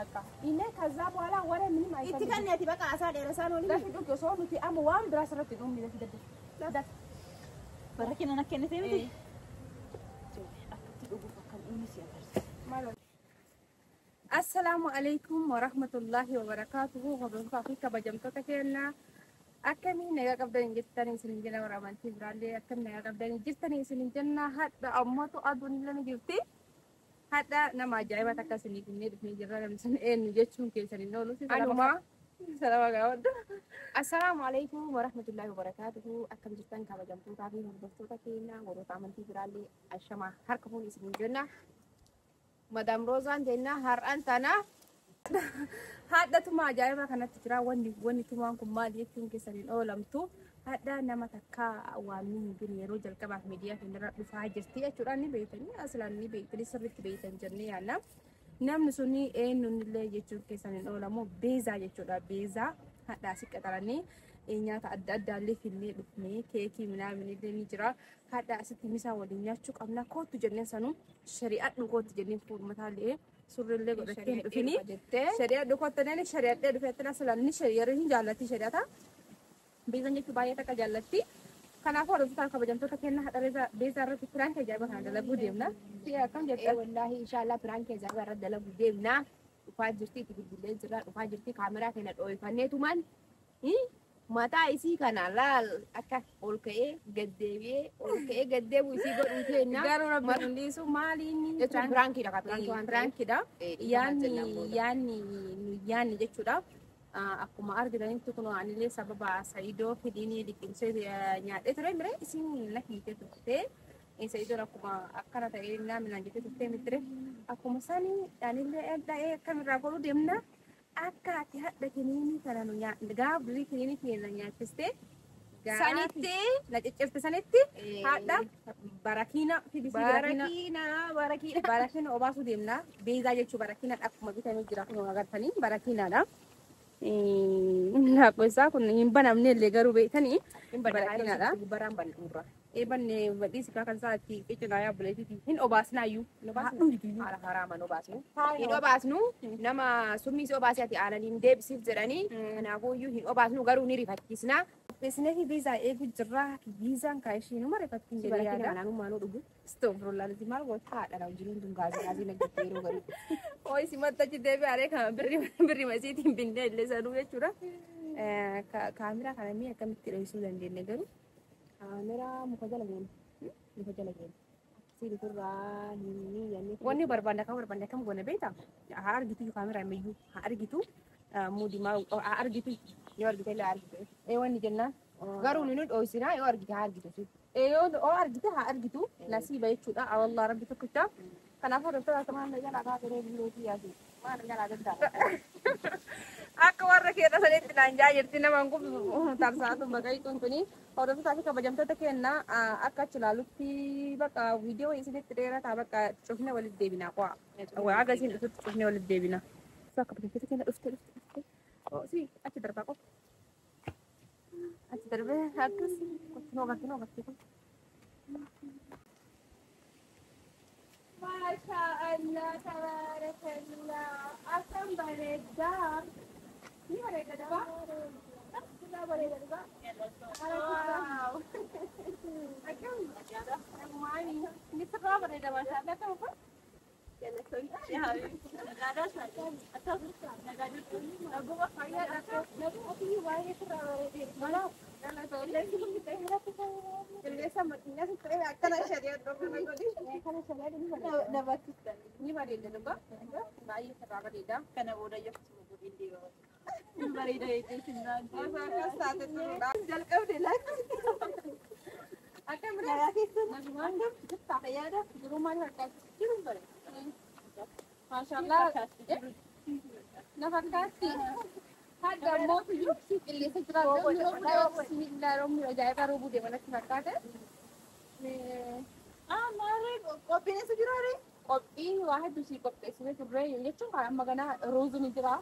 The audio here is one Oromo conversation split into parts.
በቃ እኔ ከዛ በኋላ ወሬ ምንም Itti አይፈልግም። kanneeti baqa asaa dheeresaan olii. Dafi dhugi osoo nuti amma waan biraa sirratti dhumni dafi dafi. Dafi. Barakina na kennite miti. Akkatti dhuguuf akkam inni si agarsiisa. Assalaamu alaikum warahmatullahi wabarakatuhu. Hordoftoota fi kabajamtoota keenya akkamii nagaa qabdanii jirtanii isin jenna, warra amantii biraallee akkam nagaa qabdanii jirtanii isin jenna. Hadha ammatu aduun illee ni jirti. Hadha nama ajaa'ibaa takka isinii finnee dhufnee jirra. Namni sun eenyu jechuun keessan hin oolu. Anuma salama gaafadhu. Assalaamu alaikum warahmatullahi wabarakatuhu. Akkam jirtan kabajamtootaa fi hordoftoota keenya warroota amantii biraallee ashamaa harka fuun isin jenna. Madam Roozaan jenna har'aan tana. Haadha tumaa ajaa'ibaa kanatti jira. Wanni tumaan kun maali jechuun keessan hin oolamtu. Haadha nama takka waan nu hin beekne yeroo jalqabaaf miidiyaa kanarra dhufaa jirti jechuudha. Ni beektanii aslaan ni beektanii sirriitti beektan jennee yaadna. Namni suni eenyuun illee jechuun keessan hin oolamu Beezaa jechuudha. Beezaa haadha asii qaxaranii nyaata adda addaallee finnee dhufnee keekii minaamin illee ni jira. Haadha asitti misaa waliin nyaachuu qabna kootu jenneen sanuu shari'adhu kootu jenneen fuulmataa illee surrillee godhattee hin dhufinii. Jettee. Shari'adhu kootu jenneen shari'adhee dhufeetti aslaan ni yeroo hin jaallatti shari'ata. Beezaan jechuun baay'ee takka jaallatti. Kanaafuu hordoftoota kabajamtoota kennaa haadha Beezaa irratti prank ajaa'iba kana dalaguu deemna. Si'a akkam jetta? Wallaahi inshaallah prank ajaa'ibaa irratti dalaguu deemna. Dhufaa jirti, itti bilbilee jirra, dhufaa jirti, kaameraa keenya dhooyfanneetumaan mataa isii kana laal akka ol ka'ee gad deebi'ee ol ka'ee gad deebi'u isii godhuu teenna. Garuu rabbi nu dhiisu maaliin Jechuun prankiidha kaa prank waan ta'eef. Prankiidha. Yaanni Yaanni nu yaanni jechuudha. Akkuma argitanitti kun anillee sababa Saidoo fidinii liqimsee nyaadhee ture mire isin na hiitee turte. Sa'idoon akkuma akkana ta'ee naaminaan jettee turte mitire. Akkuma sanii anillee dha'ee akkamirraa godhuu deemna. Akka ati hadha kiniinii kana nu nyaadhe gaaf durii kiniinii keenya nyaachistee Sanitti na ciccirte sanitti haadha barakiina fidisii barakiina. Barakiina barakiina. Barakiina obaasuu deemna. Beezaa jechuun barakiina akkuma bitamee jira kun agartanii barakiinaadha. Laakkoo isaa kun hin banamne illee garuu beektanii barakiinaadha. Baraan banurra. Eebanne badhiisi kan isaatti qicinaa yaabbuleetiiti hin obaasnaayyuu. Haala haraaman obaasnu. Hin obaasnu, nama summii si obaasee ati aananiin deebisiif jedhanii, kanaafuuyyuu hin obaasnu, garuu ni rifachiisna. Qopheessinee fi beezaa eeguu jirra. Beezaan kaa isheen numa rifattiin jedhee Barakiina yaada. kanaan maanuu dhugu. Astagfirullah maal goota? Haadha na wajjin tun gaazii gaazii na jettee yeroo garuu. Oi simatti achi deebi'ee kan birri birri masiitiin binnee illee sanuu jechuudha. Kaameraa kana mee akkamitti dhoksuu dandeenya garuu? Kaameraa muka jala geenu. Muka jala geenu. Akkasii ofirraa hin yaadne. Wanni barbaanne akkam barbaanne akkam goone beektaa? Haa argitu kaameraa ammayyuu haa argitu muudii maal haa argitu. Yoo argite illee argite. Ee wanni jennaan. Garuu nu dho'isinaa, yoo argite haa argitu. Ee yoo argite haa argitu nasiiba jechuudha. Wallah rabbi tokkicha. Kanaafuu hordoftoota Maal na jalaa kaasee biirootii yaasi. Maal na jalaa gaddaa. Akka warra keessa sanitti naan jaa jirti nama hin gubsu tarsaatu baqaytuun tuni. Hordoftoota fi kabajamtoota keenya akka achi ilaalutti bakka viidiyoo isinitti dheerataa bakka cufne walitti deebina qo'a. Waa aga isin dhufutti cufne walitti deebina. Kabajamtoota keenya dhufte dhufte dhufte. Si achi darbaa qofa. Achi darbee akkas noo garte noo garte kun. Maasha Allah tabaarakallah akkam bareedaa. Ni bareeda dhugaa. Dhugaa bareeda dhugaa. Waaw. Akkam maali? Ni sirraa bareeda maasha Allah akkam uffata? Akkana shari'a ni bareeda dhugaa. Baay'ee sirraa bareeda. Kana booda yakkasuma godheen deema. Bareeda jettee sinnaan. Osoo akkas taate turuudha. Jalqabde laata. Akkam biraa? Nagumaan jirta. Fayyaadha. Jiruu maal fakkaatti? Jiruun bareeda. Maashaallah. Na fakkaatti. Hadda ammoo iyyuu qilleensa jira. Bismillah roobni ajaa'ibaa roobuu deema natti fakkaate. Maarree qophiin eessa jira ree? Qophiin waa hedduu sii qopheessine turre jechuun kan amma ganaa ruuzi ni jira.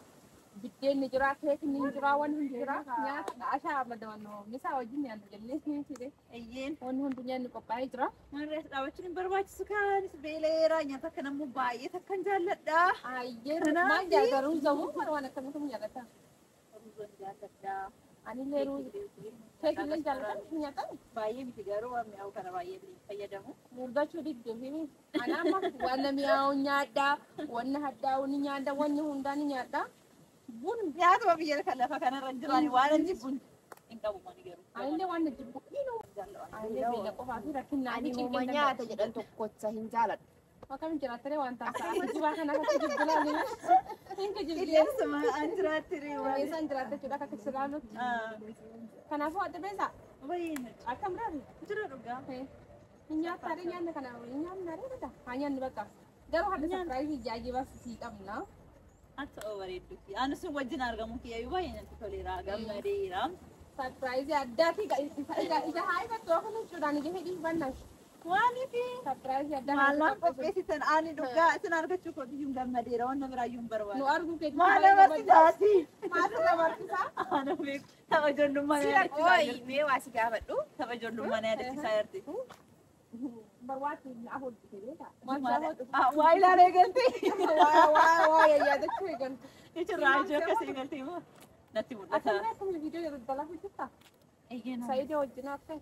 Biddeenni jira, keekni jira, wanni hundi jira. Nyaata ashaa madawannoo misaa wajjin nyaannu jennee ni fide. Eeyyeen. Wanni hundi nyaanni qophaa'ee jira. Maarrees dhaabachuun hin barbaachisu kaanis beela'eera nyaata kana immoo baay'ee takkan jaalladha. Ayyee Kanaaf maal jaallata ruuza moo waan akkamitti jaallatta? Ruuzan jaalladha. Anillee ruuza. Keekillee jaallatan nyaatan? Baay'ee miti garuu waan mi'aawu kana baay'ee hin fayyadamu. Murdachuu didde fi ana amma wanna mi'aawu nyaadha, wanna haddaa'u ni nyaadha, wanni hundaa ni nyaadha. Bun Nyaatuma biyya kan lafa kanarra jiran waan hin jibbu hin qabu mani garuu. anillee waan na jibbu anillee beela qofaa fi rakkinaa Ani uuma nyaata jedhan tokkocha hin jaaladhu. Akkam jiraattee waan taasisaa jibaa kana akka jibbilaa hin kijibdee. Qilleensuma an jiraatti reewwan. Qilleensaan jiraatte jechuudha akka silaalutti. Kanaafuu adda beesaa Baay'ee akkam raafi jira dhugaa. hin nyaattaadhe nyaanna kana hin nyaannaadhe bata haa nyaannu bakka garuu hadda sapiraayizii jaajibaa sii qabna. Akka ta'u bareedduuti. Ani sun wajjin argamu kiyyayyuu baay'ee natti toleera gammadeera. Sapiraayizii addaati ija haa ifattu akka jechuudhaan ija hidhii bannaan. Maaliif Sapiraayizii addaa maal qopheessitan ani dhugaa isin argachuu kootiyyuu gammadeera waan biraayyuu hin nu barbaadu. arguu keetti Maal namatti taati? Maaltu nama harkisaa? Ana beeku tapha ijoollummaa na yaadachiisaa Ooyi jirti. mee waa si gaafadhu. Tapha ijoollummaa na yaadachiisaa jirti. Barwaatti afur dhufee beekaa? Waa ilaalee galtee. Waa waa waa yaadachuu eegaltu. Jechuun raajii akkasii galtee moo natti mul'ata. Akkamiin akkamiin viidiyoo yeroo dalaguu jirta? Saayidii wajjin akka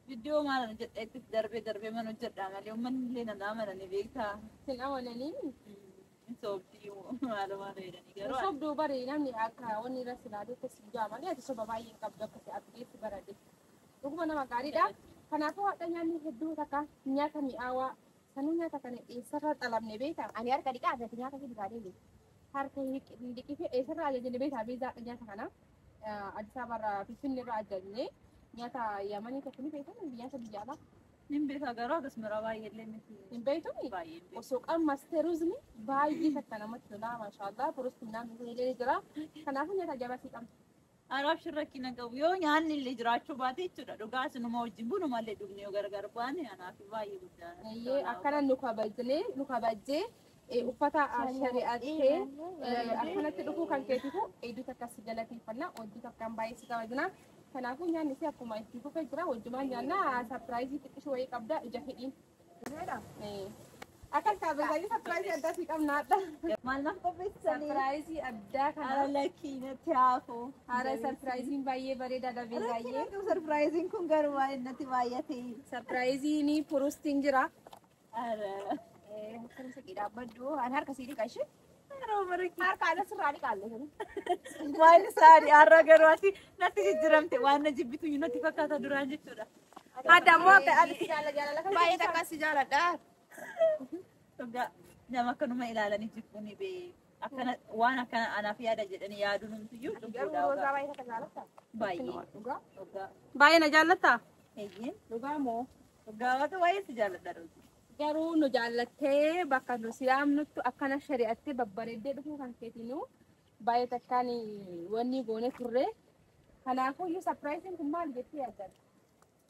Viidiyoo maal hojjedheetti darbee darbee mana hojjedhaa malee uummanni illee na amananii beektaa. hin amananii. Hin soobdii maaluma fayyadanii garuu. Sobduu bari namni akka wanni irra silaalee akkasii ijaa malee ati soba baay'ee hin qabdu akkasii abdeessi baradhe. Dhuguma nama gaariidha. Kanaafuu haadha nyaanni hedduu takka nyaata mi'aawaa sanuu nyaata kana eessarraa xalabne beektaa? Ani harka dhiqaa fi nyaata fi dhiqaa deebi. Harka dhiqifee eessarraa ajajne beektaa beezaa nyaata kana Addis Ababarraa Finfinneerraa ajajne nyaata Yamanii tokko ni beektan nyaata biyya alaa Hin beekaa garuu akkasuma baay'ee illee miti. hin beektumii? Baay'ee hin beeku. Osoo qammaste ruuzni baay'ee takka namatti tola maashaallah furusti namni illee jira kanaafuu nyaata ajaa'ibaa sii qabna. Araab shirrakkina qabu yoo nyaanni illee jiraachuu baate jechuudha. Dhugaa sinuma wajjin bunuma illee dhugne yoo gargar baane anaaf baay'ee guddaa. Eeyyee akkana nu kabajnee nu kabajjee uffata shari'attee akkanatti dhufuu kan keetifu hedduu takka si galateeffannaa hedduu takkaan baay'ee si kabajnaa. Kanaafuu nyaanni si akkuma itti fufee jira wajjumaan nyaannaa sapiraayizii xiqqishuu wayii qabda ija hidhiin. Akkas kabajanii sapiraayizii addaa si qabnaadha. Maal naaf qopheessanii? Sapiraayizii addaa kana. Ara lakkii natti hafu. Haala sarpiraayiziin baay'ee bareedaadha beezaayee. Rakkina sarpiraayiziin kun garuu waan natti baay'ate. Sarpiraayiziin purustiin jira. Ara. Harka sii dhaabbadhu. Ani harka sii dhiqa ishee. Yeroo barakki. Harka ala sirraa dhiqaalle. Waan isaanii har'a garuu ati natti jijjiiramte waan na jibbitu natti fakkaata duraan jechuudha. Adda ammoo akka ani si jaala jaalala kan Baay'ee takka si jaaladha. Dhugaa nama akkanuma ilaalanii jibbu ni bee. Akkana waan akkana anaaf yaada jedhanii yaaduu numtiyyuu Garuu cubbuudha. roozaa baay'ee takka jaalatta. Baay'ee. Dhugaa. Dhugaa. Baay'ee na jaallatta? Eeyyee. Dhugaa moo? Dhugaa waaqa baay'ee si jaalladha Roozii. Garuu nu jaallattee bakka nu si yaamnuttu akkana shari'attee babbareeddee dhufuu kan keetinuu baay'ee takkaan wanni goone turre. Kanaafuu iyyuu sarpiraayiziin kun maal jettee yaadda?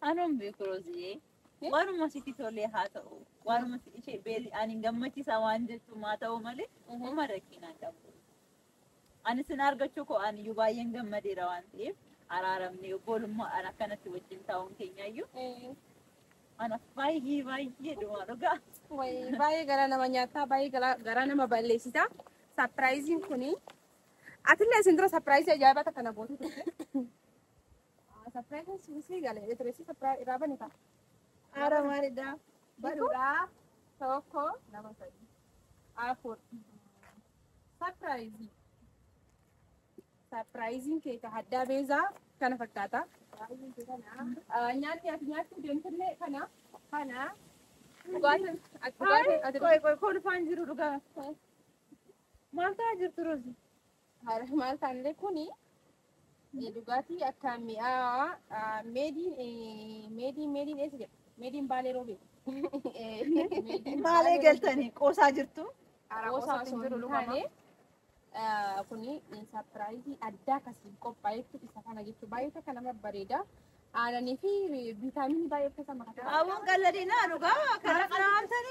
Anuun beeku Roozii. Waanuma sitti tolee haa ta'u. Waanuma si ishee beezi ani gammachiisa waan jettu haa ta'u malee uma rakkinaa qabu. Ani sin argachuu koo ani iyyuu baay'een gammadeera waan ta'eef araaramne obbolummaa an akkanatti wajjin taa'uun keenyayyuu anaaf baay'ee baay'ee dhuma dhugaa. Baay'ee garaa nama nyaataa baay'ee garaa nama balleessita. Sarpiraayiziin kuni atillee isin dura sarpiraayizii ajaa'ibaa takka na goote turte. Sarpiraayiziin sun sii galee ture si sarpiraayizii irraa bane ta'a. Haara maalidhaa? Baruudhaa tokko lama sadii afur. Sarpiraayizii. Sarpiraayiziin keeka haddaa beezaa kana fakkaata. Nyaanni ati nyaachuu deemtullee kana. Kana. Dhugaatiin ati dhugaatiin ati Qoy qoy kolfaan jiru dhugaa. Maal ta'aa jirtu Roozii? Haala maal taanillee kuni dhugaatii akka mi'aawaa meediin meediin meediin eessa jedha? Meediin baalee roobee. Maal eegaltanii qoosaa jirtu? Qoosaa osoo hin taane kuni sarpiraayizii addaa akkasiin qophaa'etu isa kana jechuudha. Baay'ee takka nama bareeda. Aananii fi viitaaminii baay'ee of keessaa makata. Abuun qalladina dhugaa kana kana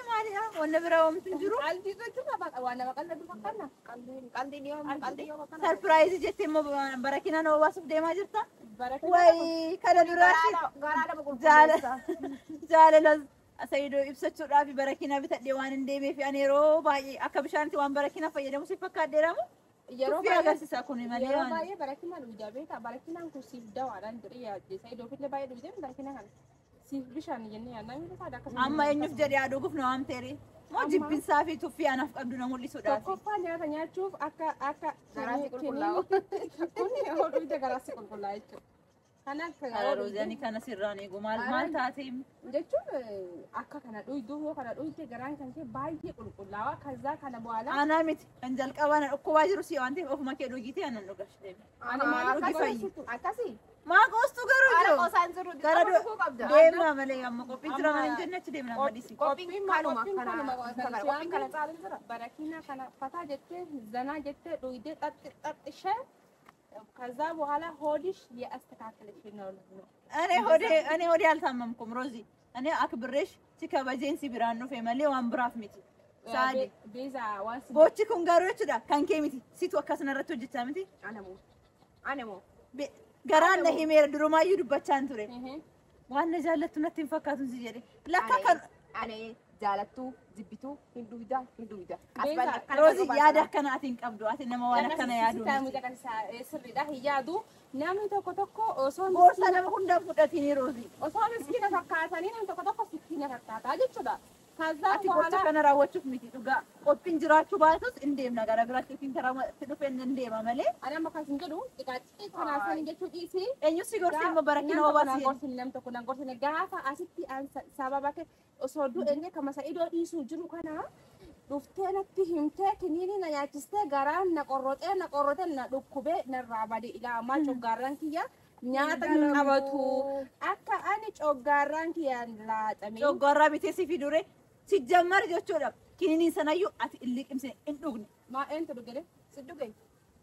maalidha? Wanna biraa homtu hin jiru. Qalbii jechuun waan nama qalladhu fakkaanna. Qalbii yoo qalbii yoo akkana. Sarpiraayizii jettee immoo barakina nama baasuuf deemaa jirta. Barakina. Wayi kana duraa Garaa nama qulqulleessa. Jaalala Saayidoo ibsachuudhaaf barakina bitadhee waan hin deemeef ani yeroo baay'ee akka bishaanitti waan barakina fayyadamu si fakkaadheeramu. Yeroo Tuffii agarsiisa kun malee yeroo waan. baay'ee barakina dhugdaa beektaa barakinaan kun siif dawaadhaan jedhee yaadde Saayidoo fillee baay'ee dhugdee barakina kana siif bishaan jennee yaadnaa yoo taate akkasuma. Amma eenyuuf jedhee aduuguuf na waamteeri? Moo jibbinsaa fi tuffii anaaf qabdu na mul'isuudhaaf? Tokkoffaa nyaata nyaachuuf akka akka Garaasi qulqullaa'u. Kun yeroo dhugde garaasi qulqullaa'u jechuudha. Kanaaf Kara roozanii kana sirraan eegu maal maal taatee? Jechuun akka kana dhugdu yoo kana dhugde garaan kan kee baay'ee qulqullaa'aa kazaa kana bu'aala. Anaa miti kan jalqabaa na dhukkubaa jiru si waan ta'eef ofuma kee dhugitee anan dhugash deeme. Ani maal Dhugi fayyi. Akkasii. Maa qoostu garuu Haala jiru. qosaan jiru Gara dirqama dhufuu qabda. deemaa malee amma qophii jira malee hin jenne achi deemna amma dhiisi. Qophiin kanuma kana qophiin kana caalu jira. Barakina kana fataa jettee zanaa jettee dhugdee xaxxi xaxxishee ከዛ በኋላ ሆድሽ የአስተካከለሽ ነው ነው። እኔ ሆዴ አልታመምኩም ሮዚ። እኔ አክብሬሽ si kabajeen si biraan dhufe malee waan biraaf miti. Saadi. ቤዛ ዋንስ Gochi kun garuu jechuudha kan kee miti. Situ akkasuma irratti hojjechaa miti. Anamoo. Anamoo. Garaan na himeera durumaayyuu dubbachaan ture. Waan na jaallattu natti hin fakkaatu si jedhe. Lakka kan Ani jaalattuu jibbituu hin dhugda hin dhugda. Rozi yaada akkana ati hin qabdu ati nama waan akkana yaadu miti. Sirriidha hin yaadu namni tokko tokko osoo Gorsa nama hundaa fudhatini Rozi. osoo miskiina fakkaatanii namni tokko tokko miskiina fakkaataa jechuudha. ከዛ Ati በኋላ gorsa kana raawwachuuf miti dhugaa. Qophiin jiraachuu baatus hin deemna gara biraatti yookiin karaa itti dhufeen hin deema malee. Ani amma kan jedhu xiqaaxiqii kanaasan jechuu dhiisii Eenyu si gorsi immoo barakina obaasi? Gorsin nam tokko nan gorsine gaafa asitti an sababa kee osoo du'e kama Sa'idoo dhiisuu jiru kana dhuftee natti himtee kiniini na nyaachistee garaan na qorroxee na qorroxee na dhukkubee narraa bade ilaamaa coggaarraan kiyya nyaata hin qabatu akka ani coggaarraan kiyya laaxamee. Coggaarraa bitee si fidure si jammar jechuudha. Kiniiniin sanayyuu ati hin liqimsine hin dhugne. Maa eentu dhugede? Si dhuge.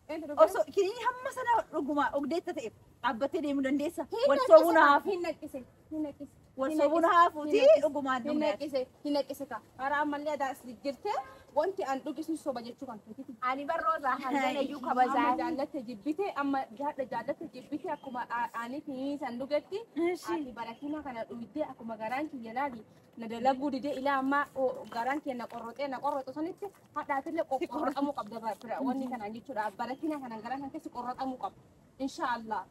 Eentu dhugede? Osoo kiniinii hamma sana dhuguma dhugdeetta ta'e dhaabbattee deemuu dandeessa. Wal sobuun haafu. Hin naqqise. Hin naqqise. Wal sobuun haafuuti dhugumaan Hin dhugne. naqqise. Hin naqqise ka. Hara ammallee adaas jirtee wanti an dhugisun soba jechuu kan feetiti. Ani barroota hangana iyyuu Amma kabajaa. jaallatte jibbite amma jaadha jaallatte jibbite akkuma ani kiniinii san dhugetti ati barakina kana dhugdee akkuma garaan kiyya laali na dalaguu didee ilaa ammaa garaan kiyya na qorroxee na qorroxu sanitti hadhaatillee qorroxamuu qabda wanni kanaan jechuudha barakina kanaan garaan kan keessi qorroxamuu qaba inshaallah.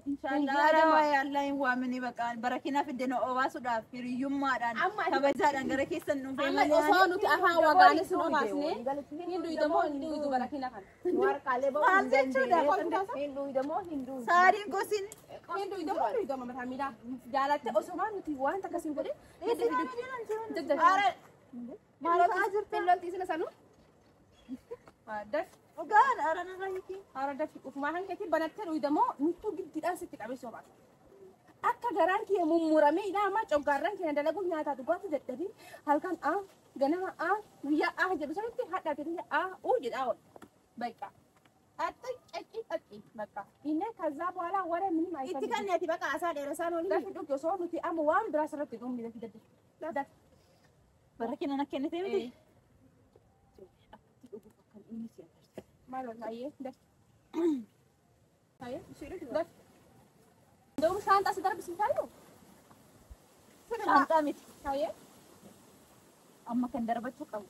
Inshaallah waa'ee Allah hin waamini baqa barakina fidde na obaasuudhaaf hiriyyummaadhaan kabajaadhaan gara keessan dhufee Amma malee osoo nuti afaan wagaanis nu obaasne hin dhuydamoo hin dhuydu barakina kana. Warqaalee ba'uu Maal hin jechuudha? dandeenye. Hin dhuydamoo hin dhuydu. Saadiin gosin Hin dhuydamoo hin dhuydamoo mataa miidhaa jaalatte osoo nuti waan takkas hin godhin. Ara maal ta'aa jirta? Hin loltiisina sanuu. Daf Dhugaan ara narra hiiki. Hara dafi ufumaa hankeetii banattee dhuydamoo nuttuu giddiidhaan sitti qabee sobaata. Akka garaan kiyya mummuramee ilaa ammaa coggaarraan kiyya dalaguuf nyaataa dhugaatii dadhabee halkan a ganama a guyyaa a jedhu sanitti hadhaate tiyya a uu jedhaa ool. በቃ አጥቂ ጨቂ ጠቂ በቃ ይነ ከዛ በኋላ ወሬ ምንም Itti አይፈልግም። kanni ati baqa asaa dheerasaan olii. Dafi dhugi osoo nuti amma waan biraa sirratti dhumni dafi dafi dafi. Barakina na kennite miti. Maal ayyee dafi. Ayyee dafi. እንደውም ሻንጣ ስደርብ ሲታዩ Shaanxaa miti. Ayyee Amma kan darbachuu qabu.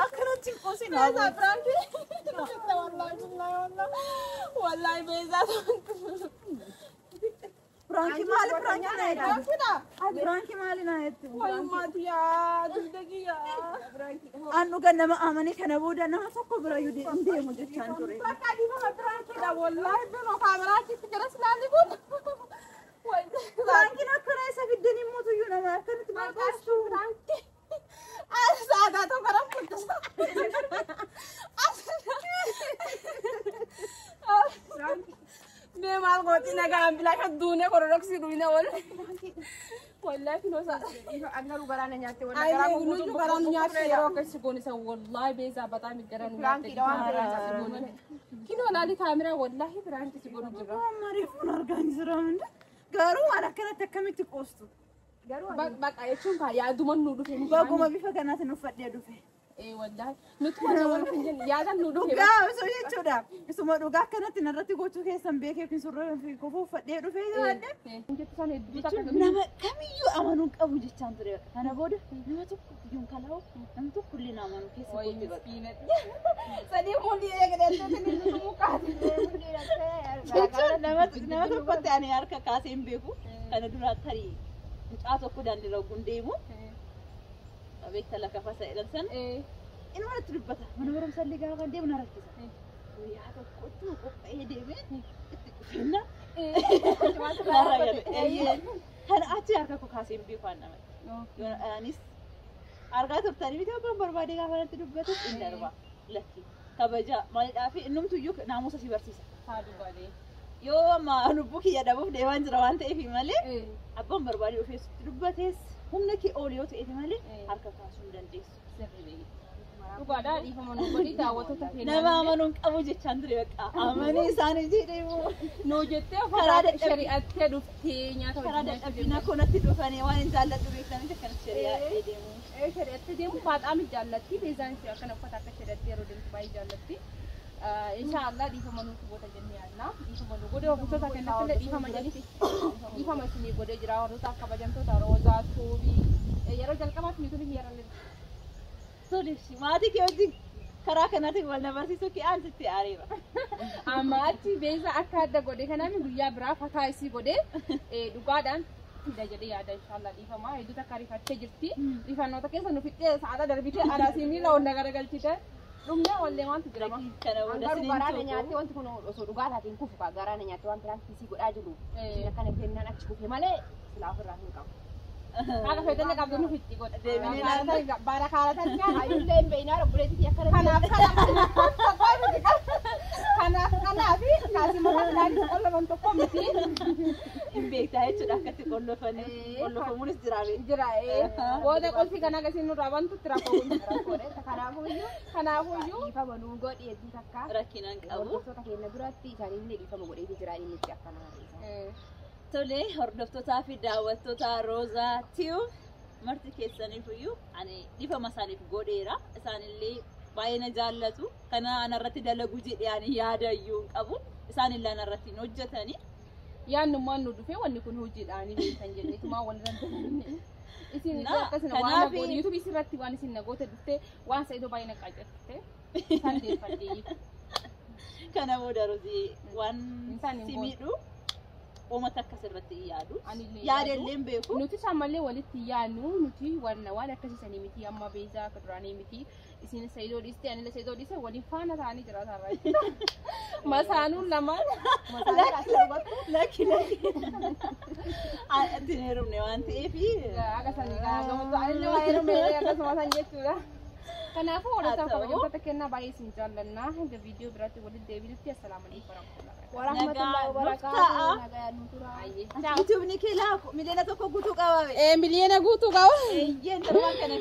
Akkanatti hin qoosin. ወላሂ ቤዛ Piraankii maali piraankii na jettu? Piraankii maali na jettu? ማቲያ ድርደግያ An dhuga nama amane kana booda nama tokko birayyuu hin deemu jechaan ture. በቃ ዲበ ፕራንኪ ወላሂ ብሎ ካሜራችን ትገረስ ላልኩት ወይ Piraankiin akkana isa fiddan immoo tuyyuu nama akkanatti maal qoostu? ሰዓታት ከረፍ Nagaan bilaasha duunee kororoksii duunee wal. Wallahi kinoo Angaru garaana nyaatte walla garaa Nuti garaan nyaatte yeroo akkasii goone isa wallahi beezaa bataam garaan nyaatte. Kinoo laali kaameraa wallahi biraankii si godhu jira. Maariif argaan jira hunda. Garuu waan akkanatti akkamitti qoostu? Baqa jechuun kaa yaaduma nu dhufe. Baguma bifa kanaatiin uffadhee dhufe. Wallahi nuti waan wal hin jenne yaadan nu dhufe. Dhugaa osoo jechuudha. Isuma dhugaa akkanatti narratti gochuu keessan beekee yookiin surraa fi kofoo uffadhee dhufee jiraadhe. Nama kamiyyuu amanuu qabu jechaan ture. Kana booda nama tokko iyyuu kalaa'u nama tokko illee na amanuu keessa kootti baqa. Sadii muldii eegalee mukaati. Jechuun nama tokkotti ani harka kaasee hin beeku. Kana dura tarii mucaa tokko daandiirra oguun deemu. Beekta lafa fasa jedhan sana. Inni manatti dubbata. Mana barumsaa illee gaafa deemu na rakkisa. Guyyaa tokkotti qophaa'ee deemee itti dhufeenna. Kana achi harka koo kaasee hin beeku waan namatti. Anis argaa turtanii miti abbaan barbaade gaafa natti dubbatu hin darba. Lakki kabaja maalidhaa fi innumtuyyuu naamusa si barsiisa. Yoo amma lubbuu kiyya dhabuuf deemaan jira waan ta'eef malee abbaan barbaade dhufee sitti dubbatees humna kee ol yoo ta'eef malee harka kaasuu hin dandeessu. Dhugaadhaa dhiifama nu godhi daawwattoota keenya. Nama amanuun qabu jechaan ture bakka amanii isaanii jedhee Nuu jettee karaa shari'attee dhuftee nyaata karaa dadhabbiina koonatti dhufanii waan hin jaalladhu beektanitti akkanatti shari'attee deemu. Shari'attee deemu baay'ee jaallatti. Beezaan ishee akkana uffata akka shari'attee yeroo deemtu baay'ee jaallatti. Inshaallah dhiifama nuti goota jennee yaadna. Dhiifama nu godhe hordoftoota keenyatti illee dhiifama jedhiti. Dhiifama isinii godhee jira hordoftoota kabajamtoota Roozaa Tuubii yeroo jalqabaaf nuti yeroo Tole maatii kee wajjin karaa kanaatiin wal na barsiisuu kee aan sitti aareera. Amma achi beeza akka adda godhe kanaan guyyaa biraa fataa isii godhe dhugaadhaan fida jedhee yaada inshaallah dhiifama hedduu takka rifattee jirti. Rifannoota keessa nu fixxee sa'aadha darbitee alaasii miila onna garagalchite. Dhumnee wallee waantu jira. Kana booda Garuu siniin garaana tokko. nyaatte wanti kun osoo dhugaa taateen kufu kaa garaana nyaatte waan piraankii sii godhaa jiru. Isheen akkana jennaan achi kufe malee silaa ofirraa hin qabu. Haala fayyadamne qabdu nu fixxi godhe. Deebinee ilaalla. Baara kaaratan nyaata. Hayyullee hin beeknaa obboleettii akkana Kanaaf kanaaf kaasii mataa ilaalii qollaman tokko miti. Hin beektaa jechuudha akkatti qollofanii. Qollofamuunis jira beektaa. Jira booda qolfi kana akkasiin nurraa bantutti rakkoo Kanaafuyyuu Kanaafuyyuu dhiifama nuu godhi hedduu takka. Rakkina hin qabu. Hordoftoota keenya biratti isaanillee dhiifama godheetu jira inni itti akkana. Tole hordoftootaa fi daawwattoota Roozaa Tiyuub marti keessaniifiyyuu ani dhiifama isaaniif godheera. Isaanillee baay'ee na jaallatu. Kana anarratti dalagu jedhee ani yaada iyyuu hin qabu. Isaanillee anarratti hin hojjetani. Yaannummaan nu dhufee wanni kun hojiidhaanii beektan jenneetumaa wal dandeenye. Isin Na, akkasuma waan kanaaf- nagoota yuutuubii isirratti waan isin nagoota dhuftee waan Sa'idoo baay'ee na qaaccatte isaan deeffadhee. Kana booda Roozii waan Isaan hin si goone. miidhu uummata akkasirratti hin yaadu. Anillee hin Yaada yaadu. illee hin beeku. Nuti ammallee walitti yaadnu nuti waan akkasiisanii miti amma beezaa akka duraanii miti isin Sa'idoo dhiiste anillee Sa'idoo dhiiste waliin faana ta'anii jiraatan Masaanuun lamaan Lakki lakki. Ati hin heerumne waan ta'eef. Akka sanii gammachuu anillee waa heerumne akkasuma san jechuudha. Kanaafuu hordoftoota Haa ta'u. kabajamtoota kennaa baay'ee isin jaallannaa hanga viidiyoo biraatti walitti deebinutti assalaamu alaikum warahmatullahi Warahmatullahi Nagaa nuuf wabarakaatuh. ta'a. Nagaa nu tura. wabarakatuh. Yuutuubni kee laa miliyoona 1 guutuu qaba. Miliyoona guutuu qaba. Eeyyeen darbaan kana.